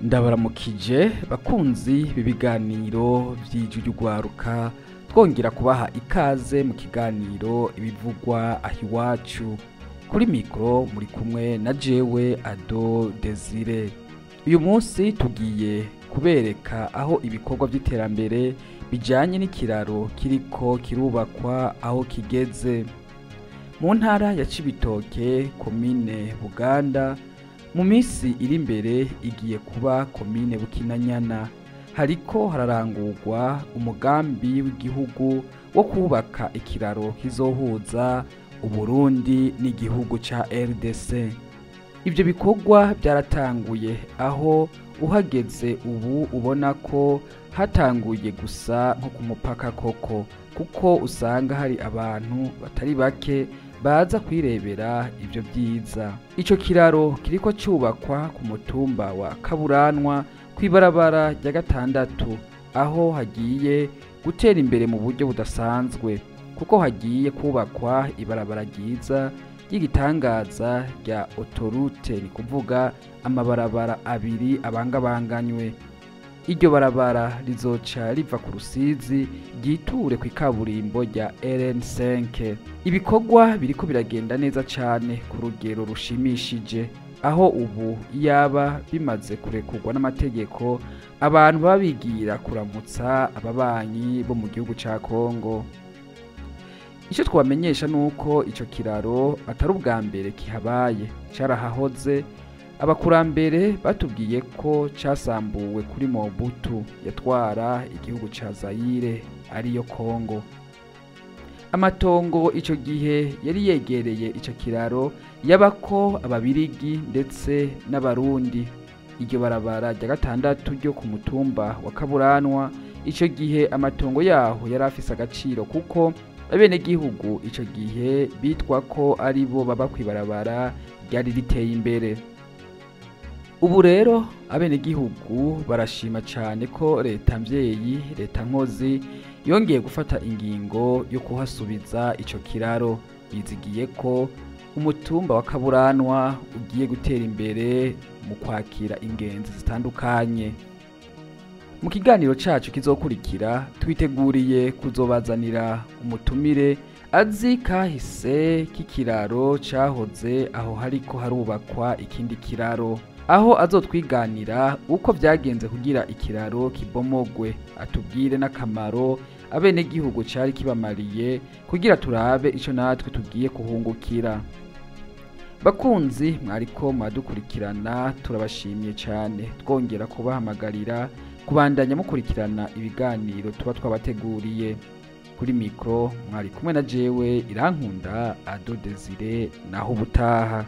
Ndabaramukije bakunzi b'ibiganiro vy'Ijwi ry'Urwaruka, twongera kubaha ikaze mu kiganiro ibivugwa aho iwacu. Kuri mikoro muri kumwe na jewe Ado Desire. Uyu munsi tugiye kubereka aho ibikorwa vy'iterambere bijanye n'ikiraro kiriko kirubakwa aho kigeze. Mu ntara ya Cibitoke, komine Buganda, mu minsi iri imbere igiye kuba komine Bukinanyana. Hariko hararangurwa umugambi w'igihugu wo kubaka ikiraro kizohuza Uburundi n'igihugu ca RDC. Ivyo bikorwa byaratanguye, aho uhageze ubu ubona ko hatanguye gusa nko ku mupaka koko, kuko usanga hari abantu batari bake baza kwirebera ivyo vyiza. Ico kiraro kiriko cubakwa ku mutumba wa Kaburanwa kw'ibarabara rya gatandatu, aho hagiye gutera imbere mu buryo budasanzwe, kuko hagiye kubakwa ibarabara ryiza ry'igitangaza rya otorute, ni kuvuga amabarabara abiri abangabanganywe. Iryo barabara rizoca riva ku Rusizi ryiture kw'ikaburimbo rya RN5. Ibikorwa biriko biragenda neza cane ku rugero rushimishije, aho ubu iyaba bimaze kurekurwa n'amategeko abantu baba bigira kuramutsa ababanyi bo mu gihugu ca Kongo. Ico twabamenyesha nuko ico kiraro atari ubwa mbere kihabaye, carahahoze. Abakurambere batubwiye ko casambuwe kuri Mobutu yatwara igihugu ca Zaire ariyo Kongo. Amatongo ico gihe yari yegereye ico kiraro yabako Ababirigi ndetse n'Abarundi. Iryo barabara rya gatandatu ryo ku mutumba wa Kaburanwa, ico gihe amatongo yaho yari afise agaciro, kuko abenegihugu ico gihe bitwa ko ari bo baba kw'ibarabara ryari riteye imbere. Ubu rero abenegihugu barashima cane ko leta mvyeyi, leta nkozi yongeye gufata ingingo yo kuhasubiza ico kiraro. Bizigiye ko umutumba wa Kaburanwa ugiye gutera imbere mu kwakira ingenzi zitandukanye. Mu kiganiro cacu kizokurikira twiteguriye kuzobazanira umutumire azi kahise k'ikiraro cahoze aho hariko harubakwa ikindi kiraro, aho azotwiganira uko vyagenze kugira ikiraro kibomogwe, atubwire n'akamaro abenegihugu cari kibamariye, kugira turabe ico natwe tugiye kuhungukira. Bakunzi mwariko mwadukurikirana, turabashimiye cane, twongera kubahamagarira kubandanya mukurikirana ibiganiro tuba twabateguriye. Kuri mikro mwari kumwe na jewe Irankunda Ado Desire, naho ubutaha.